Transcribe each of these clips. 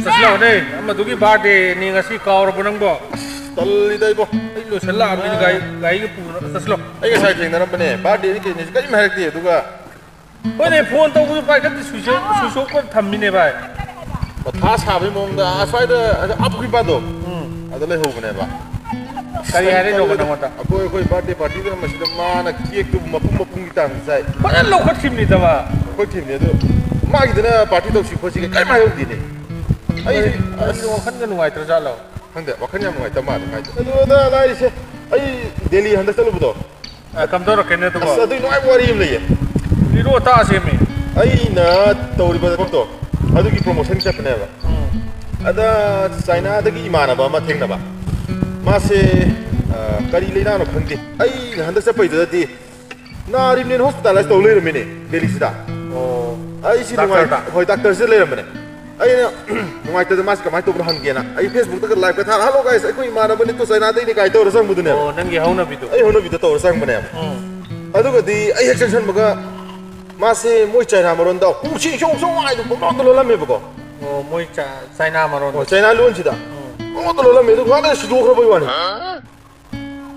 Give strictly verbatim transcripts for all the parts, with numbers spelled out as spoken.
ꯆꯠꯁꯤꯜꯂꯛꯑꯣꯅꯦ, ꯑꯃꯗꯨꯒꯤ ꯕꯥꯔꯗꯦꯅꯤ ꯉꯁꯤ, ꯀꯥꯎꯔꯕꯣ ꯅꯪꯕꯣ? ꯑꯁ, ꯇꯜꯂꯤꯗ ꯏꯕꯣ꯫ ꯑꯩ ꯂꯣꯏꯁꯤꯜꯂꯛꯑꯕꯅꯤꯅ ꯒꯥꯔꯤ, ꯒꯥꯔꯤꯒ ꯄꯨꯔ ꯆꯠꯁꯤꯜꯂꯣ꯫ ꯑꯩ ꯉꯁꯥꯏ ꯊꯦꯡꯅꯔꯝꯕꯅꯦ, ꯕꯥꯔꯗꯦꯅꯤ ꯀꯩꯅꯤꯁꯨ ꯀꯔꯤꯝ ꯍꯥꯏꯔꯛꯇꯦ, ꯑꯗꯨꯒ ꯍꯣꯏꯅꯦ, ꯐꯣꯟ ꯇꯧꯕꯁꯨ ꯄꯥꯏꯈꯠꯇꯦ, ꯁ꯭ꯋꯤꯆ ꯑꯣꯐ, ꯁ꯭ꯋꯤꯆ ꯑꯣꯐꯀ ꯊꯝꯃꯤꯅꯦ ꯚꯥꯏ꯫ ꯃꯊꯥ ꯁꯥꯕꯒꯤ ꯃꯑꯣꯡꯗ ꯑꯁ꯭ꯋꯥꯏꯗ, ꯑꯥ ꯄꯨꯈ꯭ꯔꯤ ꯃꯄꯥꯟꯗꯣ, ꯎꯝ꯫ ꯑꯗ ꯂꯩꯍꯧꯕꯅꯦꯕ꯫ ꯀꯔꯤ ꯍꯥꯏꯔꯛꯏꯅꯣꯕ ꯅꯪꯉꯣꯟꯗ? ꯑꯩꯈꯣꯏ, ꯑꯩꯈꯣꯏ ꯕꯥꯔꯗꯦ ꯄꯥꯔꯇꯤꯗꯨꯅ ꯃꯁꯤꯗ ꯃꯥꯅ ꯀꯦꯛꯇꯨ ꯃꯄꯨꯝ ꯃꯄꯨꯝꯒꯤ ꯇꯥꯡꯅ ꯆꯥꯏ꯫ ꯐꯖꯅ ꯂꯧꯈꯠꯈꯤꯕꯅꯤꯗ ꯃꯥ꯫ ꯂꯧꯈꯠꯈꯤꯕꯅꯤ ꯑꯗꯨ, ꯃꯥꯒꯤꯗꯨꯅ ꯄꯥꯔꯇꯤ ꯇꯧꯁꯤ ꯈꯣꯠꯁꯤꯒ ꯀꯔꯤꯝ ꯍꯥꯏꯍꯧꯗꯦꯅꯦ꯫ ꯑꯩ, ꯀꯔꯤ, ꯀꯔꯤꯒꯤꯅꯣ ꯑꯁ꯫ ꯋꯥꯈꯜꯒ ꯅꯨꯡꯉꯥꯏꯇ꯭ꯔꯖꯥꯠꯂꯣ? ꯈꯪꯗꯦ, ꯋꯥꯈꯜ ꯌꯥꯝ ꯅꯨꯡꯉꯥꯏꯇꯕ ꯃꯥꯜꯂꯦ ꯃꯥꯏꯗꯣ꯫ ꯑꯗꯨ ꯑꯗ ꯂꯥꯏꯔꯤꯁꯦ, ꯑꯩ ꯗꯦꯜꯂꯤ ꯍꯟꯗꯛ ꯆꯠꯂꯨꯕꯗꯣ꯫ ꯑ, ꯀꯝꯗꯧꯔꯛꯀꯦꯅꯦ ꯑꯗꯨꯕꯣ? ꯑꯁ, ꯑꯗꯨꯏ ꯅꯨꯡꯉꯥꯏꯕ ꯋꯥꯔꯤ ꯑꯃ ꯂꯩꯌꯦ꯫ ꯂꯤꯔꯣ ꯇꯥꯁꯦꯃꯤ꯫ ꯑꯩꯅ ꯇꯧꯔꯤꯕ ꯊꯕꯛꯇꯣ, ꯑꯗꯨꯒꯤ ꯄ꯭ꯔꯣꯃꯣꯁꯟ ꯆꯠꯄꯅꯦꯕ꯫ ꯎꯝ꯫ ꯑꯗ ꯆꯥꯏꯅꯥꯗꯒꯤ ꯏꯃꯥꯟꯅꯕ ꯑꯃ ꯊꯦꯡꯅꯕ꯫ ꯃꯥꯁꯦ, ꯑ, ꯀꯔꯤ ꯂꯩꯅꯥꯅꯣ ꯈꯪꯗꯦ꯫ ꯑꯩ ꯍꯟꯗꯛ ꯆꯠꯄꯩꯗꯨꯗꯗꯤ ꯅꯥꯔꯤꯕꯅꯦꯅ ꯍꯣꯁꯄꯤꯇꯥꯂꯥꯏꯁ ꯇꯧ ꯂꯩꯔꯝꯃꯤꯅꯦ ꯗꯦꯜꯂꯤꯁꯤꯗ꯫ ꯑꯣ꯫ ꯑꯩꯁꯤ ꯅꯨꯡꯉꯥꯏ-, ꯗꯥꯛꯇꯔꯗ? ꯍꯣꯏ, ꯗꯥꯛꯇꯔꯁꯤꯗ ꯂꯩꯔꯝꯕꯅꯦ꯫ ꯑꯩꯅ ꯅꯨꯡꯉꯥꯏꯇꯗꯅ ꯃꯥꯁꯤ ꯀꯃꯥꯏꯅ ꯇꯧꯕꯅꯣ ꯍꯪꯒꯦꯅ ꯑꯩ ꯐꯦꯁꯕꯨꯛꯇꯒ ꯂꯥꯏꯚꯀ ꯊꯥꯔ, "Hello guys, ꯑꯩꯈꯣꯏ ꯏꯃꯥꯟꯅꯕꯅꯤ ꯇꯣ ꯆꯥꯏꯅꯥꯗꯩꯅꯤ" ꯀꯥꯏ ꯇꯧꯔ ꯆꯪꯕꯗꯨꯅꯦꯕ꯫ ꯑꯣ, ꯅꯪꯒꯤ ꯍꯧꯅꯕꯤꯗꯣ꯫ ꯑꯩ ꯍꯧꯅꯕꯤꯗ ꯇꯧꯔ ꯆꯪꯕꯅꯦꯕ꯫ ꯎꯝ꯫ ꯑꯗꯨꯒꯗꯤ ꯑꯩ ꯍꯦꯛ ꯆꯪꯁꯟꯕꯒ ꯃꯥꯁꯦ ꯃꯣꯏ ꯆꯥꯏꯅꯥ ꯃꯔꯣꯟꯗ "ꯍꯨ ꯁꯤ ꯁꯣꯡ ꯁꯣꯡ" ꯍꯥꯏꯗꯣ ꯄꯪꯂꯣꯟꯗ ꯂꯣꯜꯂꯝꯃꯦꯕꯀꯣ꯫ ꯑꯣ, ꯃꯣꯏ ꯆꯥ-, ꯆꯥꯏꯅꯥ ꯃꯔꯣꯟꯗ꯫ ꯑꯣ, ꯆꯥꯏꯅꯥ ꯂꯣꯟꯁꯤꯗ꯫ ꯎꯝ꯫ ꯄꯪꯂꯣꯟꯗ ꯂꯣꯜꯂꯝꯃꯦ, ꯑꯗꯨ ꯉꯥꯛꯇ ꯁꯤꯗꯣꯛꯈ꯭ꯔꯕꯩ ꯋꯥꯅꯤ꯫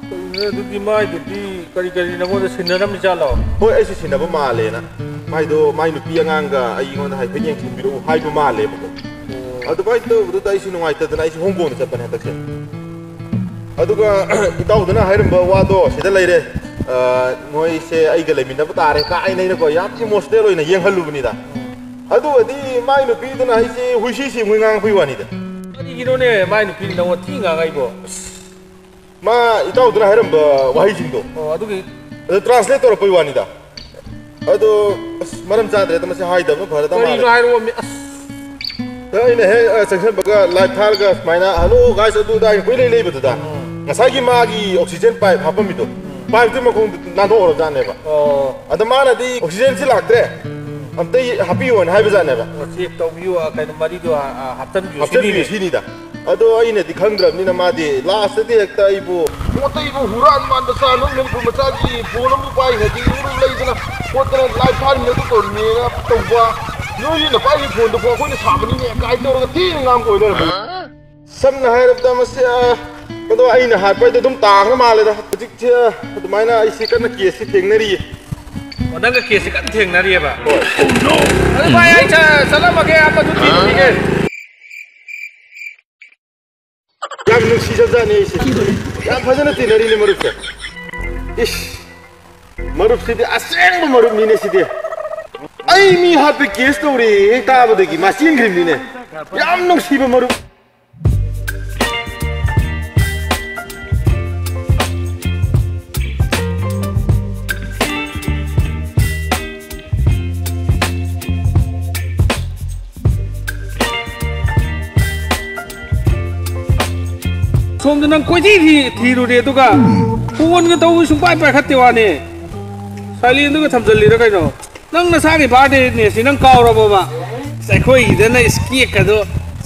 ꯀꯩꯅꯣ ꯑꯗꯨꯗꯤ ꯃꯥꯏꯗꯨꯗꯤ ꯀꯔꯤ ꯀꯔꯤ ꯅꯉꯣꯟꯗ ꯁꯤꯟꯅꯔꯝꯃꯤꯖꯥꯠꯂꯣ? ꯍꯣꯏ, ꯑꯩꯁꯨ ꯁꯤꯟꯅꯕ ꯃꯥꯜꯂꯦꯅ꯫ ꯃꯥꯏꯗꯣ ꯃꯥꯏ ꯅꯨꯄꯤ ꯑꯉꯥꯡꯒ ꯑꯩꯉꯣꯟꯗ ꯍꯥꯏꯐꯦꯠ ꯌꯦꯡꯁꯤꯟꯕꯤꯔꯛꯎ ꯍꯥꯏꯕ ꯃꯥꯜꯂꯦꯕꯀꯣ꯫ ꯑꯣ꯫ ꯑꯗꯨꯃꯥꯏꯅ ꯇꯧꯕꯗꯨꯗ ꯑꯩꯁꯨ ꯅꯨꯡꯉꯥꯏꯇꯗꯅ ꯑꯩꯁꯨ ꯍꯣꯡ ꯀꯣꯡꯗ ꯆꯠꯄꯅꯦ ꯍꯟꯗꯛꯁꯦ꯫ ꯑꯗꯨꯒ ꯏꯇꯥꯎꯗꯨꯅ ꯍꯥꯏꯔꯝꯕ ꯋꯥꯗꯣ ꯁꯤꯗ ꯂꯩꯔꯦ, ꯑ, ꯅꯣꯏꯁꯦ ꯑꯩꯒ ꯂꯩꯃꯤꯟꯅꯕ ꯇꯥꯔꯦ ꯀꯥꯏꯅ ꯑꯩꯅꯀꯣ ꯌꯥꯝ ꯏꯃꯣꯁꯅꯦꯜ ꯑꯣꯏꯅ ꯌꯦꯡꯍꯜꯂꯨꯕꯅꯤꯗ꯫ ꯑꯗꯨꯒꯗꯤ ꯃꯥꯏ ꯅꯨꯄꯤꯗꯨꯅ ꯑꯩꯁꯦ ꯍꯨꯏꯁꯤ ꯁꯤ ꯃꯣꯏ ꯉꯥꯡꯉꯛꯄꯩ ꯋꯥꯅꯤꯗ꯫ ꯀꯔꯤꯒꯤꯅꯣꯅꯦ ꯃꯥꯏ ꯅꯨꯄꯤꯅ ꯅꯉꯣꯟꯗ ꯊꯤ ꯉꯥꯡꯉꯛꯏꯕꯣ? ꯃꯥ ꯏꯇꯥꯎꯗꯨꯅ ꯍꯥꯏꯔꯝꯕ ꯋꯥꯍꯩꯁꯤꯡꯗꯣ꯫ ꯑꯣ, ꯑꯗꯨꯒꯤ ꯑꯗꯨ ꯇ꯭ꯔꯥꯟꯁꯂꯦꯠ ꯇꯧꯔꯛꯄꯩ ꯋꯥꯅꯤꯗ꯫ ꯑꯗꯣ, ꯑꯁ, ꯃꯔꯝ ꯆꯥꯗ꯭ꯔꯦꯗ, ꯃꯁꯤ ꯍꯥꯏꯗꯕꯅ ꯐꯔꯗ ꯃꯥꯜꯂꯦ꯫ ꯀꯔꯤꯅꯣ ꯍꯥꯏꯔꯛꯑꯣ, ꯃꯤ-, ꯑꯁ꯫ ꯑꯗ ꯑꯩꯅ ꯍꯦꯛ, ꯑ, ꯆꯪꯁꯟꯕꯒ ꯂꯥꯏꯚ ꯊꯥꯔꯒ ꯁꯨꯃꯥꯏꯅ, "Hello guys," ꯑꯗꯨ ꯑꯗꯥ ꯍꯥꯏꯅ ꯀꯣꯏꯂꯩ ꯂꯩꯕꯗꯨꯗ, ꯎꯝ꯫ ꯉꯁꯥꯏꯒꯤ ꯃꯥꯒꯤ ꯑꯣꯛꯁꯤꯖꯦꯟ ꯄꯥꯏꯞ ꯍꯥꯞꯄꯝꯃꯤꯗꯣ, ꯎꯝ꯫ ꯄꯥꯏꯞꯇꯨꯒꯤ ꯃꯈꯣꯡꯗ ꯅꯥꯟꯊꯣꯛꯍꯧꯔꯕꯖꯥꯠꯅꯦꯕ꯫ ꯑꯣ꯫ ꯑꯗ ꯃꯥꯅꯗꯤ, "ꯑꯣꯛꯁꯤꯖꯦꯟꯁꯤ ꯂꯥꯛꯇ꯭ꯔꯦ, ꯎꯝ꯫ ꯑꯝꯇ ꯍꯥꯞꯄꯤꯌꯣꯅ" ꯍꯥꯏꯕꯖꯥꯠꯅꯦꯕ꯫ ꯑꯣ, ꯆꯦꯛ ꯇꯧꯕꯤꯌꯨ, ꯑ, ꯀꯩꯅꯣ, ꯃꯔꯤꯗꯣ, ꯑ, ꯑ, ꯍꯥꯞꯆꯤꯟꯕꯤꯌꯨ ꯍꯥꯞꯆꯤꯟꯕꯤꯌꯨ ꯁꯤꯅꯤꯅꯦ꯫ ꯁꯤꯅꯤꯗ꯫ ꯑꯗꯣ ꯑꯩꯅꯗꯤ ꯈꯪꯗ꯭ꯔꯕꯅꯤꯅ ꯃꯥꯗꯤ ꯂꯥꯁꯇꯗꯤ ꯍꯦꯛꯇ ꯑꯩꯕꯨ ꯄꯣꯠꯇ ꯑꯩꯕꯨ ꯍꯨꯔꯥꯟ ꯃꯥꯟꯕ ꯆꯥ ꯅꯨꯡ ꯃꯅꯤꯄꯨꯔ ꯃꯆꯥꯒꯤ ꯐꯣꯟ ꯑꯃꯕꯨ ꯄꯥꯏꯈ꯭ꯔꯗꯤ ꯏꯃꯨꯡ ꯂꯩꯗꯅ ꯈꯣꯠꯇꯅ ꯂꯥꯏꯐ ꯊꯥꯔꯤꯅꯦ ꯑꯗꯨ ꯇꯧꯔꯤꯅꯦꯅ ꯇꯧꯕ꯫ ꯅꯣꯏꯅ ꯄꯥꯏꯔꯤ ꯐꯣꯟꯗꯨ ꯐꯥꯎ ꯑꯩꯈꯣꯏꯅ ꯁꯥꯕꯅꯤꯅꯦ ꯀꯥꯏ ꯇꯧꯔꯒ ꯊꯤꯅ ꯉꯥꯡꯕ ꯑꯣꯏ ꯂꯩꯔꯝꯃꯦ꯫ ꯁꯝꯅ ꯍꯥꯏꯔꯕꯗ ꯃꯁꯤ, ꯑ, ꯑꯗꯣ ꯑꯩꯅ ꯍꯥꯠꯄ ꯍꯥꯏꯗꯣ ꯑꯗꯨꯝ ꯇꯥꯈ꯭ꯔ ꯃꯥꯜꯂꯦꯗ꯫ ꯍꯧꯖꯤꯛꯁꯦ ꯑꯗꯨꯃꯥꯏꯅ ꯑꯩꯁꯦ ꯀꯟꯅ ꯀꯦꯁꯁꯤ ꯊꯦꯡꯅꯔꯤꯌꯦ꯫ ꯑꯣ, ꯅꯪꯒ ꯀꯦꯁꯁꯤ ꯀꯟꯅ ꯊꯦꯡꯅꯔꯤꯑꯕ? ꯑꯗꯨ ꯚꯥꯏ, ꯑꯩ ꯆ-, ꯆꯠꯂꯝꯃꯒꯦ, ꯑꯃꯁꯨ ꯊꯤꯔꯨꯈꯤꯒꯦ꯫ ꯌꯥꯝ ꯅꯨꯡꯁꯤꯖꯕꯖꯥꯠꯅꯤ ꯑꯩꯁꯦ꯫ ꯌꯥꯝ ꯐꯖꯅ ꯇꯤꯟꯅꯔꯤꯅꯦ ꯃꯔꯨꯞꯁꯦ꯫ ꯏꯁ, ꯃꯔꯨꯞꯁꯤꯗꯤ ꯑꯁꯦꯡꯕ ꯃꯔꯨꯞꯅꯤꯅꯦ ꯁꯤꯗꯤ꯫ ꯑꯩ ꯃꯤ ꯍꯥꯠꯄ ꯀꯦꯁ ꯇꯧꯔꯦ ꯍꯦꯛ ꯇꯥꯕꯗꯒꯤ ꯃꯥ ꯆꯦꯟꯈ꯭ꯔꯤꯕꯅꯤꯅꯦ꯫ ꯌꯥꯝ ꯅꯨꯡꯁꯤꯕ ꯃꯔꯨꯞ꯫ ꯁꯣꯝꯗ ꯅꯪ ꯀꯣꯏꯊꯤ ꯊꯤ-, ꯊꯤꯔꯨꯔꯦ, ꯑꯗꯨꯒ ꯐꯣꯟꯒ ꯇꯧꯕ ꯁꯨꯡꯄꯥꯏ ꯄꯥꯏꯈꯠꯇꯦ ꯋꯥꯅꯤ꯫ ꯁꯥꯏꯂꯦꯟꯗꯨꯒ ꯊꯝꯖꯜꯂꯤꯔ ꯀꯩꯅꯣ? ꯅꯪ ꯅꯁꯥꯒꯤ ꯕꯥꯔꯗꯦꯅꯦ ꯁꯤ ꯅꯪ ꯀꯥꯎꯔꯕꯣꯕ? ꯑꯁ, ꯑꯩꯈꯣꯏꯒꯤꯗꯅ ꯏꯁ ꯀꯦꯛꯀꯗꯣ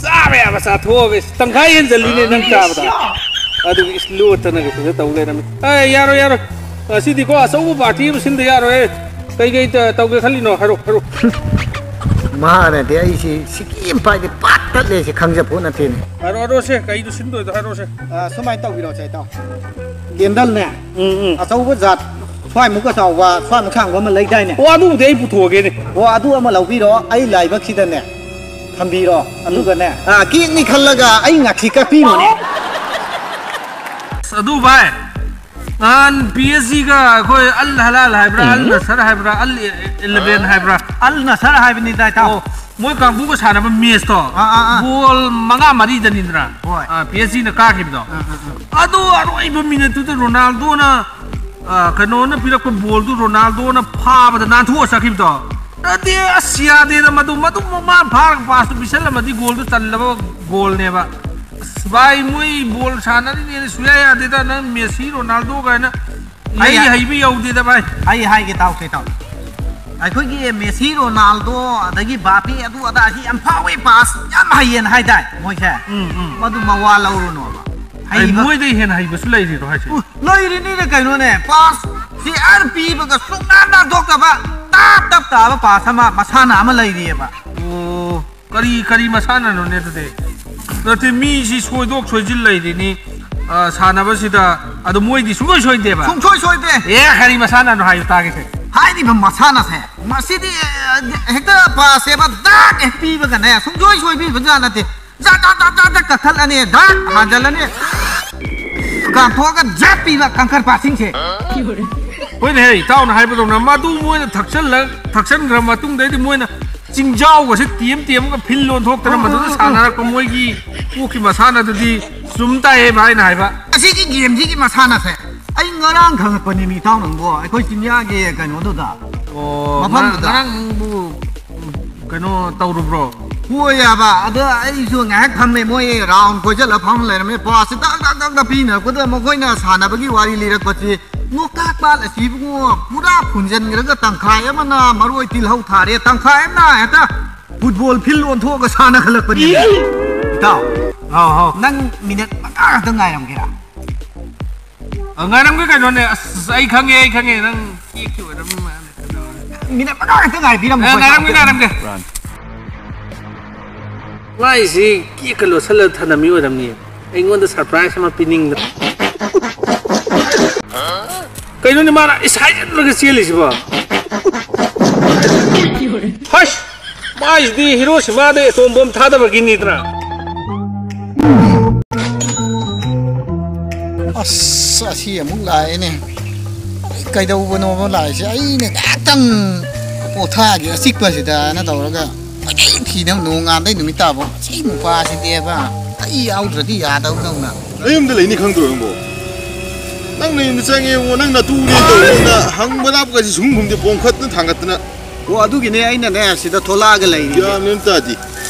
ꯆꯥꯕ ꯌꯥꯕ ꯆꯥꯊꯣꯛꯑꯒ ꯏꯁ ꯇꯪꯈꯥꯏ ꯍꯦꯟꯖꯜꯂꯤꯅꯦ ꯅꯪ ꯆꯥꯕꯗ꯫ ꯑꯗꯨꯒ ꯏꯁ ꯂꯣꯠꯇꯅꯒ ꯁꯤꯗ ꯇꯧ ꯂꯩꯔꯝꯃꯤ꯫ ꯑꯦ, ꯌꯥꯔꯣꯏ, ꯌꯥꯔꯣꯏ꯫ ꯉꯁꯤꯗꯤꯀꯣ ꯑꯆꯧꯕ ꯄꯥꯔꯇꯤ ꯑꯃ ꯁꯤꯟꯗ ꯌꯥꯔꯣꯏꯍꯦ꯫ ꯀꯩꯀꯩ ꯇ-, ꯇꯧꯒꯦ ꯈꯜꯂꯤꯅꯣ? ꯍꯥꯏꯔꯣ, ꯍꯥꯏꯔꯣ꯫ ꯃꯥꯅꯗꯤ ꯑꯩꯁꯤ ꯁꯤꯀꯤ ꯑꯃ ꯄꯥꯏꯗꯤ ꯄꯥꯠ ꯇꯠꯂꯦ ꯁꯤ ꯈꯪꯖꯄꯣꯠ ꯅꯠꯇꯦꯅꯦ꯫ ꯍꯥꯏꯔꯣ, ꯍꯥꯏꯔꯣꯁꯦ, ꯀꯩꯗꯣ ꯁꯤꯟꯗꯣꯏꯗꯣ ꯍꯥꯏꯔꯣꯁꯦ꯫ ꯑ, ꯁꯨꯃꯥꯏꯅ ꯇꯧꯕꯤꯔꯣꯁꯦ, ꯏꯇꯥꯎ꯫ ꯀꯦꯟꯗꯜꯅꯦ, ꯎꯝ, ꯎꯝ꯫ ꯑꯆꯧꯕ ꯖꯥꯠ, ꯁ꯭ꯋꯥꯏꯃꯨꯛꯀ ꯆꯥꯎꯕ, ꯁ꯭ꯋꯥꯏꯃꯨꯛ ꯁꯥꯡꯕ ꯑꯃ ꯂꯩꯗꯥꯏꯅꯦ? ꯑꯣ, ꯑꯗꯨꯕꯨꯗꯤ ꯑꯩ ꯄꯨꯊꯣꯛꯑꯒꯦꯅꯦ꯫ ꯑꯣ, ꯑꯗꯨ ꯑꯃ ꯂꯧꯕꯤꯔꯣ, ꯑꯩ ꯂꯥꯏꯕꯛꯁꯤꯗꯅꯦ ꯊꯝꯕꯤꯔꯣ, ꯎꯝ꯫ ꯑꯗꯨꯒꯅꯦ, ꯑ, ꯀꯦꯛꯅꯤ ꯈꯜꯂꯒ ꯑꯩ ꯉꯥꯛꯁꯤ ꯀꯛꯄꯤꯔꯣꯅꯦ꯫ ꯑꯁ, ꯑꯗꯨ ꯚꯥꯏ, ꯅꯍꯥꯟ ꯄꯤ ꯑꯩꯆ ꯖꯤꯒ ꯑꯩꯈꯣꯏ ꯑꯜ ꯍꯂꯥꯜ ꯍꯥꯏꯕ꯭ꯔꯥ, ꯑꯜ ꯎꯝ꯫ ꯅꯁꯔ ꯍꯥꯏꯕ꯭ꯔꯥ, ꯑꯜ ꯏꯂꯦꯚꯦꯟ ꯍꯥꯏꯕ꯭ꯔꯥ? ꯑꯜ ꯅꯁꯔ ꯍꯥꯏꯕꯅꯤꯗ, ꯏꯇꯥꯎ꯫ ꯑꯣ, ꯃꯣꯏ ꯀꯥꯡꯕꯨꯒ ꯁꯥꯟꯅꯕ ꯃꯦꯠꯁꯇꯣ, ꯑꯥ, ꯑꯥ, ꯑꯥ꯫ ꯒꯣꯜ ꯃꯉꯥ ꯃꯔꯤꯗꯅꯤꯗꯅ, ꯍꯣꯏ꯫ ꯑꯥ, ꯄꯤ ꯑꯩꯆ ꯖꯤꯅ ꯀꯥꯈꯤꯕꯗꯣ꯫ ꯑꯥ, ꯑꯥ, ꯑꯥ꯫ ꯑꯗꯣ ꯑꯔꯣꯏꯕ ꯃꯤꯅꯠꯇꯨꯗ ꯔꯣꯅꯥꯜꯗꯣꯅ, ꯑꯥ, ꯀꯩꯅꯣꯅ ꯄꯤꯔꯛꯄ ꯕꯣꯜꯗꯨ ꯔꯣꯅꯥꯜꯗꯣꯅ ꯐꯥꯕꯗ ꯅꯥꯟꯊꯣꯛꯑ ꯆꯠꯈꯤꯕꯗꯣ꯫ ꯅꯠꯇꯦ, ꯑꯁ, ꯌꯥꯗꯦꯗ ꯃꯗꯨ, ꯃꯗꯨ ꯃꯥ ꯐꯥꯔꯒ ꯄꯥꯁꯇꯨ ꯄꯤꯁꯜꯂꯝꯃꯗꯤ ꯒꯣꯜꯗꯨ ꯆꯜꯂꯕ ꯒꯣꯜꯅꯦꯕ꯫ ꯑꯁ, ꯚꯥꯏ, ꯃꯣꯏ ꯕꯣꯜ ꯁꯥꯟꯅꯔꯤꯅꯦꯅ ꯁꯨꯡꯌꯥ ꯌꯥꯗꯦꯗ, ꯅꯪ ꯃꯦꯁꯤ, ꯔꯣꯅꯥꯜꯗꯣ ꯀꯥꯏꯅ ꯑꯩ ꯍꯥꯏ-, ꯍꯩꯕ ꯌꯧꯗꯦꯗ, ꯚꯥꯏ꯫ ꯑꯩ ꯍꯥꯏꯒꯦ ꯇꯥꯎ, ꯀꯩ ꯇꯥꯎ꯫ ꯑꯩꯈꯣꯏꯒꯤ ꯃꯦꯁꯤ, ꯔꯣꯅꯥꯜꯗꯣ, ꯑꯗꯒꯤ ꯕꯥꯄꯦ, ꯑꯗꯨ ꯑꯗꯥꯁꯤ ꯌꯥꯝ ꯐꯥꯎꯋꯦ, ꯄꯥꯁ ꯌꯥꯝ ꯍꯩꯌꯦꯅ ꯍꯥꯏꯗꯥꯏ ꯃꯣꯏꯁꯦ? ꯎꯝ, ꯎꯝ꯫ ꯃꯗꯨ ꯃꯋꯥ ꯂꯧꯔꯨꯅꯣꯕ꯫ ꯑꯩ ꯍꯩꯕ ꯃꯣꯏꯗꯩ ꯍꯦꯟꯅ ꯍꯩꯕꯁꯨ ꯂꯩꯔꯤꯔꯣ ꯍꯥꯏꯁꯦ? ꯎ, ꯂꯩꯔꯤꯅꯤꯅꯦ ꯀꯩꯅꯣꯅꯦ, ꯄꯥꯁ ꯁꯤ ꯑꯥꯔ ꯄꯤꯕꯒ ꯁꯨꯡꯅꯥꯟ ꯅꯥꯟꯊꯣꯛꯇꯕ꯫ ꯇꯞ ꯇꯞ ꯇꯥꯕ ꯄꯥꯁ ꯑꯃ, ꯃꯁꯥꯟꯅ ꯑꯃ ꯂꯩꯔꯤꯑꯕ꯫ ꯑꯣ, ꯀꯔꯤ, ꯀꯔꯤ ꯃꯁꯥꯟꯅꯅꯣꯅꯦ ꯑꯗꯨꯗꯤ? ꯅꯠꯇꯦ, ꯃꯤꯁꯤ ꯁꯣꯏꯗꯣꯛ ꯁꯣꯏꯖꯤꯟ ꯂꯩꯔꯤꯅꯤ, ꯑ, ꯁꯥꯟꯅꯕꯁꯤꯗ꯫ ꯑꯗꯣ ꯃꯣꯏꯗꯤ ꯁꯨꯡꯁꯣꯏ ꯁꯣꯏꯗꯦꯕ? ꯁꯨꯡꯁꯣꯏ ꯁꯣꯏꯗꯦ꯫ ꯑꯦ, ꯀꯔꯤ ꯃꯁꯥꯟꯅꯅꯣ ꯍꯥꯏꯌꯨ ꯇꯥꯒꯦꯁꯦ꯫ ꯍꯥꯏꯔꯤꯕ ꯃꯁꯥꯟꯅꯁꯦ, ꯃꯁꯤꯗꯤ, ꯑ, ꯍꯦꯛꯇ ꯄꯥꯁꯁꯦꯕ ꯗꯥꯛ ꯍꯦꯛ ꯄꯤꯕꯒꯅꯦ, ꯁꯨꯡꯁꯣꯏ ꯁꯣꯏꯕꯤꯕꯖꯥꯠ ꯅꯠꯇꯦ꯫ ꯖꯥꯠ ꯖꯥꯠ ꯖꯥꯠ ꯖꯥꯠ ꯖꯥꯠ ꯀꯛꯊꯠꯂꯅꯤ, ꯗꯥꯛ ꯍꯥꯟꯖꯜꯂꯅꯤ꯫ ꯀꯥꯝꯊꯣꯛꯑꯒ ꯖꯥꯠ ꯄꯤꯕ ꯀꯪꯀꯔ ꯄꯥꯁꯤꯡꯁꯦ꯫ ꯍꯣꯏꯅꯦ, ꯍꯦ, ꯏꯇꯥꯎꯅ ꯍꯥꯏꯕꯗꯧꯅ ꯃꯗꯨ ꯃꯣꯏꯅ ꯊꯛꯆꯜꯂ-, ꯊꯛꯆꯟꯈ꯭ꯔ ꯃꯇꯨꯡꯗꯩꯗꯤ ꯃꯣꯏꯅ ꯆꯤꯡꯖꯥꯎꯒꯁꯦ ꯇꯦꯝ ꯇꯦꯝꯒ ꯐꯤꯜ ꯑꯣꯟꯊꯣꯛꯇꯅ ꯎꯝ, ꯎꯝ, ꯃꯗꯨꯗ ꯎꯝ, ꯎꯝ꯫ ꯁꯥꯟꯅꯔꯛꯄ ꯃꯣꯏꯒꯤ ꯀꯣꯛꯀꯤ ꯃꯁꯥꯟꯅꯗꯨꯗꯤ ꯆꯨꯝ ꯇꯥꯏꯌꯦ ꯚꯥꯏꯅ ꯍꯥꯏꯕ꯫ ꯑꯁꯤꯒꯤ ꯒꯦꯝꯁꯤꯒꯤ ꯃꯁꯥꯟꯅꯁꯦ ꯑꯩ ꯉꯔꯥꯡ ꯈꯪꯉꯛꯄꯅꯦ, ꯃꯤ ꯏꯇꯥꯎ ꯅꯪꯕꯣ, ꯑꯩꯈꯣꯏ ꯆꯤꯡꯌꯥꯒꯤ ꯀꯩꯅꯣꯗꯨꯗ꯫ ꯑꯣ, ꯃꯐꯝꯗꯨꯗ꯫ ꯉꯔꯥꯡ, ꯉꯔꯥꯡ ꯅꯪꯕꯨ ꯀꯩꯅꯣ ꯇꯧꯔꯨꯕ꯭ꯔꯣ? ꯍꯣꯏ ꯍꯥꯏꯕ, ꯑꯗ ꯑꯩꯁꯨ ꯉꯥꯏꯍꯥꯛ ꯐꯝꯃꯦ, ꯃꯣꯏ ꯔꯥꯎꯟ ꯀꯣꯏꯁꯤꯜꯂ ꯐꯝ ꯂꯩꯔꯝꯃꯦ꯫ ꯄꯥꯁꯁꯦ ꯇꯛ ꯇꯛ ꯇꯛ ꯇꯛ ꯄꯤꯅꯔꯛꯄꯗ ꯃꯈꯣꯏꯅ ꯁꯥꯟꯅꯕꯒꯤ ꯋꯥꯔꯤ ꯂꯤꯔꯛꯄꯁꯤ, ꯂꯣꯛꯇꯥꯛ ꯄꯥꯠ ꯑꯁꯤꯕꯨ ꯄꯨꯔꯥ ꯐꯨꯟꯖꯟꯈ꯭ꯔꯒ ꯇꯪꯈꯥꯏ ꯑꯃꯅ ꯃꯔꯣꯏ ꯇꯤꯜꯍꯧ ꯊꯥꯔꯦ, ꯇꯪꯈꯥꯏ ꯑꯃꯅ ꯍꯦꯛꯇ ꯐꯨꯠꯕꯣꯜ ꯐꯤꯜ ꯑꯣꯟꯊꯣꯛꯑꯒ ꯁꯥꯟꯅꯈꯠꯂꯛꯄꯅꯤ꯫ ꯏꯇꯥꯎ, ꯍꯥꯎ, ꯍꯥꯎ꯫ ꯅꯪ ꯃꯤꯅꯠ ꯃꯉꯥ ꯈꯛꯇ ꯉꯥꯏꯔꯝꯒꯦꯔꯥ? ꯑ, ꯉꯥꯏꯔꯝꯒꯦ ꯀꯩꯅꯣꯅꯦ꯫ ꯑꯁ, ꯑꯩ ꯈꯪꯉꯦ, ꯑꯩ ꯈꯪꯉꯦ꯫ ꯅꯪ ꯀꯦꯛꯀꯤ ꯑꯣꯏꯔꯝꯅꯤ ꯃꯥꯜꯂꯦ꯫ ꯃꯤꯅꯤꯠ ꯃꯉꯥ ꯈꯛꯇ ꯉꯥꯏꯕꯤꯔꯝꯃꯨ꯫ ꯑ, ꯉꯥꯏꯔꯝꯒꯦ, ꯉꯥꯏꯔꯝꯒꯦ꯫ ꯃꯥꯏꯁꯤ ꯀꯦꯛꯀ ꯂꯣꯠꯁꯜꯂ ꯊꯅꯝꯃꯤ ꯑꯣꯏꯔꯝꯅꯤ꯫ ꯑꯩꯉꯣꯟꯗ ꯁꯔꯄ꯭ꯔꯥꯏꯖ ꯑꯃ ꯄꯤꯅꯤꯡꯗꯅ꯫ ꯀꯩꯅꯣꯅꯦ ꯃꯥꯅ ꯏꯁ ꯍꯥꯏꯖꯤꯟꯂꯒ ꯆꯦꯜꯂꯤꯁꯤꯕꯣ? ꯍꯁ! ꯃꯥꯏꯁꯤꯗꯤ ꯍꯤꯔꯣꯁꯤꯃꯥꯗ ꯑꯦꯇꯣꯝ ꯕꯣꯝ ꯊꯥꯗꯕꯒꯤꯅꯤꯗꯅ꯫ ꯑꯁ, ꯑꯁꯤ ꯑꯃꯨꯛ ꯂꯥꯛꯑꯦꯅꯦ꯫ ꯑꯩ ꯀꯩꯗꯧꯕꯅꯣꯕ ꯂꯥꯛꯏꯁꯦ? ꯑꯩꯅ ꯉꯥꯏꯍꯥꯛꯇꯪ ꯄꯣꯊꯥꯒꯦ ꯑꯆꯤꯛꯄꯁꯤꯗꯅ ꯇꯧꯔꯒ ꯀꯣꯏꯊꯤ ꯊꯤꯅꯕ ꯅꯣꯡꯉꯥꯟꯕꯗꯩ ꯅꯨꯃꯤꯠ ꯇꯥꯕ꯫ ꯁꯤ ꯅꯨꯄꯥꯁꯤꯗꯤꯕ ꯑꯩ ꯌꯥꯎꯗ꯭ꯔꯗꯤ ꯌꯥꯗꯧꯗꯧꯅ꯫ ꯅꯌꯨꯝꯗ ꯂꯩꯅꯤ ꯈꯪꯗ꯭ꯔꯣ ꯅꯪꯕꯣ? ꯅꯪ ꯅꯌꯨꯝꯗ ꯆꯪꯉꯦ ꯌꯦꯡꯉꯣ, ꯅꯪ ꯅꯇꯨꯅꯦ ꯇꯧꯗꯅ ꯍꯪꯕ ꯂꯥꯞꯄꯒꯁꯤ ꯁꯨꯡ ꯈꯨꯝꯗꯦ, ꯄꯣꯡꯈꯠꯇꯅ ꯊꯥꯡꯒꯠꯇꯅ꯫ ꯑꯣ, ꯑꯗꯨꯒꯤꯅꯦ ꯑꯩꯅꯅꯦ ꯁꯤꯗ ꯊꯣꯛꯂꯛꯑꯒ ꯂꯩꯔꯤꯁꯦ꯫ ꯒ꯭ꯌꯥꯟ ꯃꯦꯟ ꯇꯥꯗꯦ꯫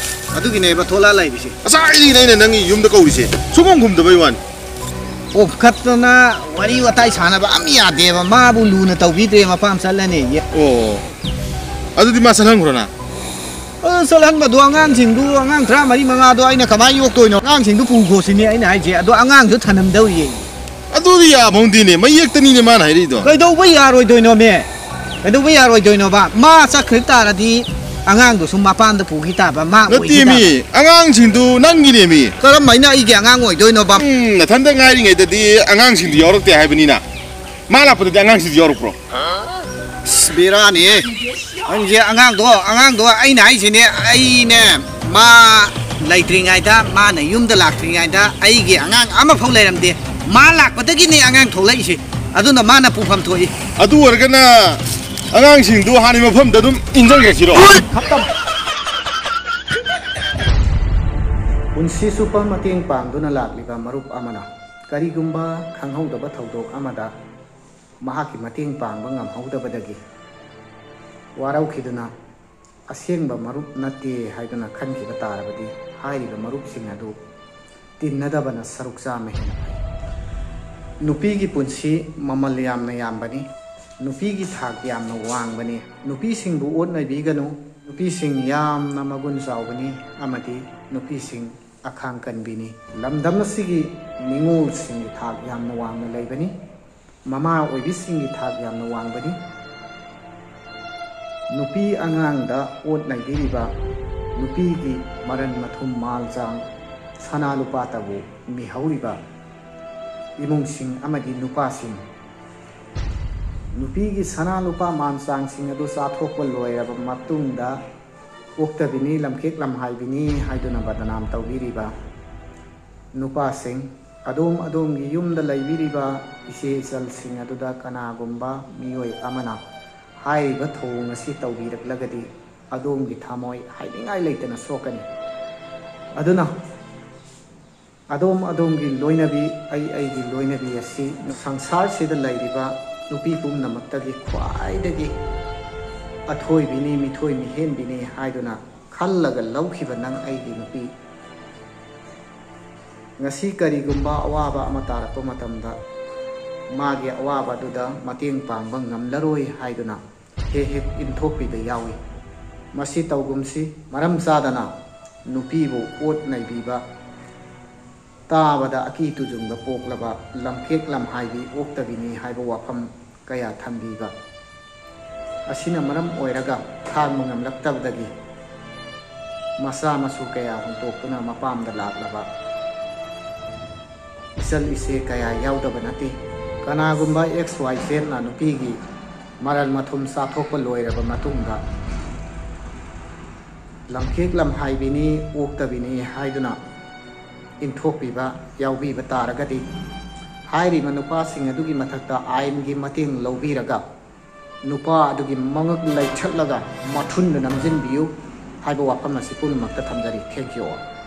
ꯑꯗꯨꯒꯤꯅꯦꯕ ꯊꯣꯛꯂꯛꯑ ꯂꯩꯔꯤꯁꯦ꯫ ꯉꯁꯥꯏꯗꯒꯤꯅꯦ ꯑꯩꯅ ꯅꯪꯒꯤ ꯌꯨꯝꯗ ꯀꯧꯔꯤꯁꯦ, ꯁꯨꯡꯈꯨꯝ ꯈꯨꯝꯗꯕꯩ ꯋꯥꯅꯤ꯫ ꯄꯣꯡꯈꯠꯇꯅ ꯋꯥꯔꯤ ꯋꯥꯇꯥꯏ ꯁꯥꯟꯅꯕ ꯑꯝ ꯌꯥꯗꯦꯕ, ꯃꯥꯕꯨ ꯂꯨꯅ ꯇꯧꯕꯤꯗ꯭ꯔꯦ, ꯃꯄꯥꯝ ꯆꯠꯂꯅꯤ꯫ ꯑꯣ, ꯑꯗꯨꯗꯤ ꯃꯥ ꯆꯠꯍꯟꯈ꯭ꯔꯣꯅ꯫ ꯑꯗꯨ ꯆꯠꯍꯟꯕꯗꯣ ꯑꯉꯥꯡꯁꯤꯡꯗꯨ, ꯑꯉꯥꯡ ꯇꯔꯥꯃꯔꯤ ꯃꯉꯥꯗꯣ ꯑꯩꯅ ꯀꯃꯥꯏꯅ ꯌꯣꯛꯇꯣꯏꯅꯣ? ꯑꯉꯥꯡꯁꯤꯡꯗꯨ ꯄꯨꯈꯣꯁꯤꯅꯦ ꯑꯩꯅ ꯍꯥꯏꯁꯦ, ꯑꯗꯣ ꯑꯉꯥꯡꯁꯨ ꯊꯅꯝꯗꯧꯔꯤꯌꯦ꯫ ꯑꯗꯨꯗꯤ ꯌꯥꯕ ꯍꯧꯅꯗꯦꯅꯦ, ꯃꯌꯦꯛꯇꯅꯤꯅꯦ ꯃꯥꯅ ꯍꯥꯏꯔꯛꯏꯗꯣ꯫ ꯀꯩꯗꯧꯕ ꯌꯥꯔꯣꯏꯗꯣꯏꯅꯣꯃꯦ? ꯀꯩꯗꯧꯕ ꯌꯥꯔꯣꯏꯗꯣꯏꯅꯣꯕ? ꯃꯥ ꯆꯠꯈ꯭ꯔ ꯇꯥꯔꯗꯤ ꯑꯉꯥꯡꯗꯨꯁꯨ ꯃꯄꯥꯝꯗ ꯄꯨꯈꯤ ꯇꯥꯕ, ꯃꯥ ꯑꯣꯏꯈꯤ ꯇꯥꯕ꯫ ꯅꯠꯇꯦꯃꯤ, ꯑꯉꯥꯡꯁꯤꯡꯗꯨ ꯅꯪꯒꯤꯅꯦꯃꯤ꯫ ꯀꯔꯝ ꯍꯥꯏꯅ ꯑꯩꯒꯤ ꯑꯉꯥꯡ ꯑꯣꯏꯗꯣꯏꯅꯣꯕ? ꯎꯝ, ꯅꯊꯟꯗ ꯉꯥꯏꯔꯤꯉꯩꯗꯗꯤ ꯑꯉꯥꯡꯁꯤꯡꯗꯨ ꯌꯥꯎꯔꯛꯇꯦ ꯍꯥꯏꯕꯅꯤꯅ, ꯃꯥ ꯂꯥꯛꯄꯗꯗꯤ ꯑꯉꯥꯡꯁꯤꯡꯗꯨ ꯌꯥꯎꯔꯛꯄ꯭ꯔꯣ? ꯑꯁ, ꯕꯦꯔꯥꯅꯤꯍꯦ꯫ ꯅꯪꯁꯦ ꯑꯉꯥꯡꯗꯣ, ꯑꯉꯥꯡꯗꯣ ꯑꯩꯅ ꯍꯥꯏꯁꯤꯅꯦ, ꯑꯩꯅꯦ, ꯃꯥ ꯂꯩꯇ꯭ꯔꯤꯉꯩꯗ, ꯃꯥꯅ ꯌꯨꯝꯗ ꯂꯥꯛꯇ꯭ꯔꯤꯉꯩꯗ ꯑꯩꯒꯤ ꯑꯉꯥꯡ ꯑꯃꯐꯥꯎ ꯂꯩꯔꯝꯗꯦ꯫ ꯃꯥ ꯂꯥꯛꯄꯗꯒꯤꯅꯦ ꯑꯉꯥꯡ ꯊꯣꯛꯂꯛꯏꯁꯦ꯫ ꯑꯗꯨꯅ ꯃꯥꯅ ꯄꯨꯐꯝ ꯊꯣꯛꯏ꯫ ꯑꯗꯨ ꯑꯣꯏꯔꯒꯅ ꯑꯉꯥꯡꯁꯤꯡꯗꯨ ꯍꯥꯟꯅ ꯃꯐꯝꯗ ꯑꯗꯨꯝ ꯏꯟꯖꯟꯈ꯭ꯔꯁꯤꯔꯣ? ꯄꯨꯟꯁꯤ ꯆꯨꯞꯄ ꯃꯇꯦꯡ ꯄꯥꯡꯗꯨꯅ ꯂꯥꯛꯂꯤꯕ ꯃꯔꯨꯞ ꯑꯃꯅ ꯀꯔꯤꯒꯨꯝꯕ ꯈꯪꯍꯧꯗꯕ ꯊꯧꯗꯣꯛ ꯑꯃꯗ ꯃꯍꯥꯛꯀꯤ ꯃꯇꯦꯡ ꯄꯥꯡꯕ ꯉꯝꯍꯧꯗꯕꯗꯒꯤ ꯋꯥꯔꯧꯈꯤꯗꯨꯅ ꯑꯁꯦꯡꯕ ꯃꯔꯨꯞ ꯅꯠꯇꯦ ꯍꯥꯏꯗꯨꯅ ꯈꯟꯈꯤꯕ ꯇꯥꯔꯕꯗꯤ ꯍꯥꯏꯔꯤꯕ ꯃꯔꯨꯞꯁꯤꯡ ꯑꯗꯨ ꯇꯤꯟꯅꯗꯕꯅ ꯁꯔꯨꯛ ꯆꯥꯝꯃ ꯍꯦꯟꯅ ꯐꯩ꯫ ꯅꯨꯄꯤꯒꯤ ꯄꯨꯟꯁꯤ ꯃꯃꯜ ꯌꯥꯝꯅ ꯌꯥꯝꯕꯅꯤ꯫ ꯅꯨꯄꯤꯒꯤ ꯊꯥꯛ ꯌꯥꯝꯅ ꯋꯥꯡꯕꯅꯤ꯫ ꯅꯨꯄꯤꯁꯤꯡꯕꯨ ꯑꯣꯠ ꯅꯩꯕꯤꯒꯅꯨ꯫ ꯅꯨꯄꯤꯁꯤꯡ ꯌꯥꯝꯅ ꯃꯒꯨꯟ ꯆꯥꯎꯕꯅꯤ ꯑꯃꯗꯤ ꯅꯨꯄꯤꯁꯤꯡ ꯑꯈꯥꯡ ꯀꯟꯕꯤꯅꯤ꯫ ꯂꯝꯗꯝ ꯑꯁꯤꯒꯤ ꯅꯤꯉꯣꯜꯁꯤꯡꯒꯤ ꯊꯥꯛ ꯌꯥꯝꯅ ꯋꯥꯡꯅ ꯂꯩꯕꯅꯤ꯫ ꯃꯃꯥ ꯑꯣꯏꯕꯤꯁꯤꯡꯒꯤ ꯊꯥꯛ ꯌꯥꯝꯅ ꯋꯥꯡꯕꯅꯤ꯫ ꯅꯨꯄꯤ ꯑꯉꯥꯡꯗ ꯑꯣꯠ ꯅꯩꯕꯤꯔꯤꯕ, ꯅꯨꯄꯤꯒꯤ ꯃꯔꯟ ꯃꯊꯨꯝ ꯃꯥꯜ ꯆꯥꯡ, ꯁꯅꯥ ꯂꯨꯄꯥꯇꯕꯨ ꯃꯤꯍꯧꯔꯤꯕ ꯏꯃꯨꯡꯁꯤꯡ ꯑꯃꯗꯤ ꯅꯨꯄꯥꯁꯤꯡ, ꯅꯨꯄꯤꯒꯤ ꯁꯅꯥ ꯂꯨꯄꯥ ꯃꯥꯟ ꯆꯥꯡꯁꯤꯡ ꯑꯗꯨ ꯆꯥꯊꯣꯛꯄ ꯂꯣꯏꯔꯕ ꯃꯇꯨꯡꯗ, ꯑꯣꯛꯇꯕꯤꯅꯤ, ꯂꯝꯀꯦꯛ ꯂꯝꯍꯥꯏꯕꯤꯅꯤ ꯍꯥꯏꯗꯨꯅ ꯕꯗꯅꯥꯝ ꯇꯧꯕꯤꯔꯤꯕ ꯅꯨꯄꯥꯁꯤꯡ, ꯑꯗꯣꯝ ꯑꯗꯣꯝꯒꯤ ꯌꯨꯝꯗ ꯂꯩꯕꯤꯔꯤꯕ ꯏꯆꯦ ꯏꯆꯜꯁꯤꯡ ꯑꯗꯨꯗ ꯀꯅꯥꯒꯨꯝꯕ ꯃꯤꯑꯣꯏ ꯑꯃꯅ ꯍꯥꯏꯔꯤꯕ ꯊꯧꯑꯣꯡ ꯑꯁꯤ ꯇꯧꯕꯤꯔꯛꯂꯒꯗꯤ, ꯑꯗꯣꯝꯒꯤ ꯊꯃꯣꯏ ꯍꯥꯏꯅꯤꯡꯉꯥꯏ ꯂꯩꯇꯅ ꯁꯣꯛꯀꯅꯤ꯫ ꯑꯗꯨꯅ ꯑꯗꯣꯝ ꯑꯗꯣꯝꯒꯤ ꯂꯣꯏꯅꯕꯤ, ꯑꯩ ꯑꯩꯒꯤ ꯂꯣꯏꯅꯕꯤ ꯑꯁꯤ ꯁꯪꯁꯥꯔꯁꯤꯗ ꯂꯩꯔꯤꯕ ꯅꯨꯄꯤ ꯄꯨꯝꯅꯃꯛꯇꯒꯤ ꯈ꯭ꯋꯥꯏꯗꯒꯤ ꯑꯊꯣꯏꯕꯤꯅꯤ, ꯃꯤꯊꯣꯏ ꯃꯤꯍꯦꯟꯕꯤꯅꯤ ꯍꯥꯏꯗꯨꯅ ꯈꯜꯂꯒ ꯂꯧꯈꯤꯕ ꯅꯪ ꯑꯩꯒꯤ ꯅꯨꯄꯤ꯫ ꯉꯁꯤ ꯀꯔꯤꯒꯨꯝꯕ ꯑꯋꯥꯕ ꯑꯃ ꯇꯥꯔꯛꯄ ꯃꯇꯝꯗ, ꯃꯥꯒꯤ ꯑꯋꯥꯕꯗꯨꯗ ꯃꯇꯦꯡ ꯄꯥꯡꯕ ꯉꯝꯂꯔꯣꯏ ꯍꯥꯏꯗꯨꯅ ꯍꯦꯛ ꯍꯦꯛ ꯏꯟꯊꯣꯛꯄꯤꯕ ꯌꯥꯎꯏ꯫ ꯃꯁꯤ ꯇꯧꯒꯨꯝꯁꯤ, ꯃꯔꯝ ꯆꯥꯗꯅ ꯅꯨꯄꯤꯕꯨ ꯑꯣꯠ ꯅꯩꯕꯤꯕ, ꯇꯥꯕꯗ ꯑꯀꯤ ꯇꯨꯖꯨꯡꯗ ꯄꯣꯛꯂꯕ ꯂꯝꯀꯦꯛ ꯂꯝꯍꯥꯏꯕꯤ ꯑꯣꯛꯇꯕꯤꯅꯤ ꯍꯥꯏꯕ ꯋꯥꯐꯝ ꯀꯌꯥ ꯊꯝꯕꯤꯕ꯫ ꯑꯁꯤꯅ ꯃꯔꯝ ꯑꯣꯏꯔꯒ ꯈꯥꯡꯕ ꯉꯝꯂꯛꯇꯕꯗꯒꯤ ꯃꯆꯥ ꯃꯁꯨ ꯀꯌꯥ ꯍꯨꯟꯇꯣꯛꯇꯨꯅ ꯃꯄꯥꯝꯗ ꯂꯥꯛꯂꯕ ꯏꯆꯜ ꯏꯆꯦ ꯀꯌꯥ ꯌꯥꯎꯗꯕ ꯅꯠꯇꯦ꯫ ꯀꯅꯥꯒꯨꯝꯕ XYZꯅ ꯅꯨꯄꯤꯒꯤ ꯃꯔꯜ ꯃꯊꯨꯝ ꯆꯥꯊꯣꯛꯄ ꯂꯣꯏꯔꯕ ꯃꯇꯨꯡꯗ ꯂꯝꯈꯦꯛ ꯂꯝꯍꯥꯏꯕꯤꯅꯤ, ꯑꯣꯛꯇꯕꯤꯅꯤ ꯍꯥꯏꯗꯨꯅ ꯏꯟꯊꯣꯛꯄꯤꯕ ꯌꯥꯎꯕꯤꯕ ꯇꯥꯔꯒꯗꯤ, ꯍꯥꯏꯔꯤꯕ ꯅꯨꯄꯥꯁꯤꯡ ꯑꯗꯨꯒꯤ ꯃꯊꯛꯇ ꯑꯥꯏꯟꯒꯤ ꯃꯇꯦꯡ ꯂꯧꯕꯤꯔꯒ ꯅꯨꯄꯥ ꯑꯗꯨꯒꯤ ꯃꯉꯛ ꯂꯩꯊꯠꯂꯒ ꯃꯊꯨꯟꯗ ꯅꯝꯖꯤꯟꯕꯤꯌꯨ ꯍꯥꯏꯕ ꯋꯥꯐꯝ ꯑꯁꯤ ꯄꯨꯝꯅꯃꯛꯇ ꯊꯝꯖꯔꯤ꯫ Thank you all꯫